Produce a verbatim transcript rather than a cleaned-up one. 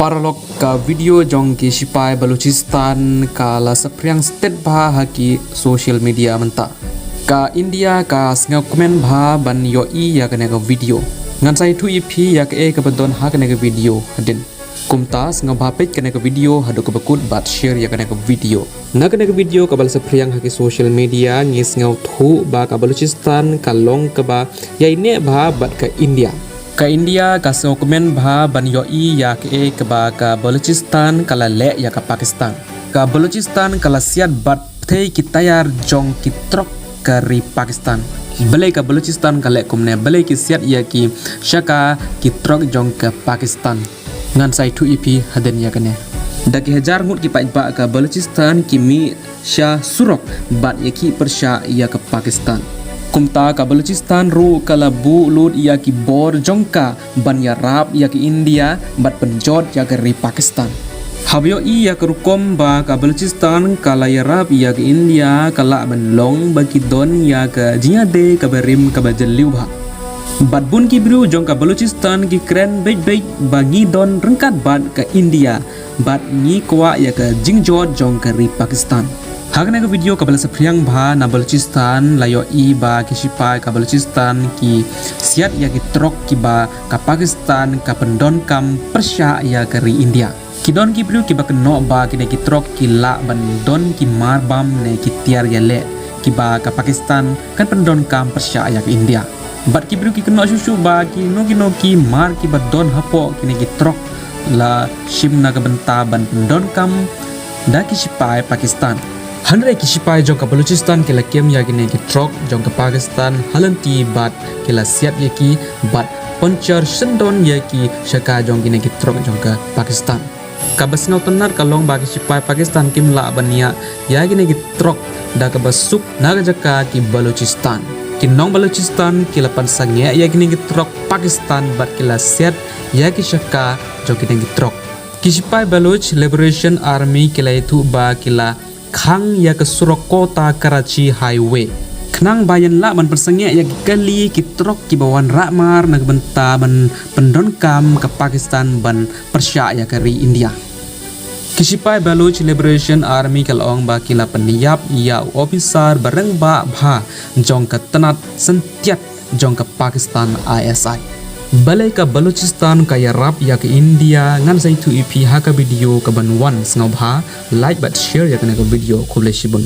Paralok, ka video jong ki sipai Balochistan ka la saphriang stet bha ha ki social media mynta. Ka India ka sngewkmen bha ban ïohi ïa kane ka video. Ngan sa ïathuh ïa phi ïa kaei kaba don ha kane ka video hadien. Kumta sngewbha peit kane ka video haduh kaba kut bad share ïa kane ka video. Na kane ka video kaba la saphriang ha ki social media ngi sngewthuh ba ka Balochistan ka long kaba ïaineh bha bad ka India. Ka India ka sngewkmen bha ban ïohi ïa kaei kaba ka Balochistan ka la leh ïa ka Pakistan. Ka Balochistan ka la siat bad pyrthei ki tayar jong ki trok ka ri Pakistan. Balei ka Balochistan ka leh kumne, balei ki siat ïa ki shaka ki trok jong ka Pakistan. Ngan sa ïathuh ïa phi hadien ïa kane. Da ki hajar ngut ki paidbah ka Balochistan ki mih sha surok bad ïakhih pyrshah ïa ka Pakistan. Kumta ka Balochistan ruh ka la buh lut ïa ki bor jong ka ban ïarap ïa ka India bad pynjot ïa ka ri Pakistan. Haba ïohi ïa ka rukom ba ka Balochistan ka la ïarap ïa ka India ka lah ban long ba ki don ïa ka jingïadei kaba rim kaba jylliew bha. Bad bun ki briew jong ka Balochistan ki kren beit beit ba ngi don ryngkat bad ka India bad ngi kwah ïa ka jingjot jong ka ri Pakistan. Ha kane ka video kaba la saphriang bha na Balochistan la ïohi ba ki sipai ka Balochistan ki siat ïa ki trok kiba ka Pakistan ka pyndonkam pyrshah ïa ka ri India. Ki don ki briew kiba kynnoh ba kine ki trok ki lah ban don ki mar bam ne ki tiar ïaleh kiba ka Pakistan kan pyndonkam pyrshah ïa ka India. Bad ki briew ki kynnoh shuh shuh ba kino kino ki mar kiba don hapoh kine ki trok la shim na ka bynta ban pyndonkam da ki sipai Pakistan. Hynrei ki sipai jong ka Balochistan ki la kem ïa kine ki trok jong ka Pakistan ha lynti bad ki la siat ïa ki bad puncture syndon ïa ki shaka jong kine ki trok jong ka Pakistan. Kaba sngewtynnat ka long ba ki sipai Pakistan kim lah ban ïa ïa kine ki trok da kaba suk na ka jaka ki Balochistan. Ki nong Balochistan ki la pynsangeh ïa kine ki trok Pakistan bad ki la siat ïa ki shaka jong kine ki trok. Ki sipai Baloch Liberation Army ki la ïathuh ba ki la khang ïa ka surok Quetta Karachi Highway khnang ba yn lah ban pynsangeh ïa ki kali ki trok kiba wanrah mar na ka bynta ban pyndonkam ka Pakistan ban pyrshah ïa ka ri India. Ki sipai Baloch Liberation Army ka la ong ba ki la pynïap ïa u ophisar ba rangbah bha jong ka tnat syntiat jong ka Pakistan I S I. Balei ka Balochistan ka ïarap ïa ka India, ngan sa ïathuh ïa phi ha ka video kaban wan. Sngewbha like bad share ïa kane ka video. Khublei shibun.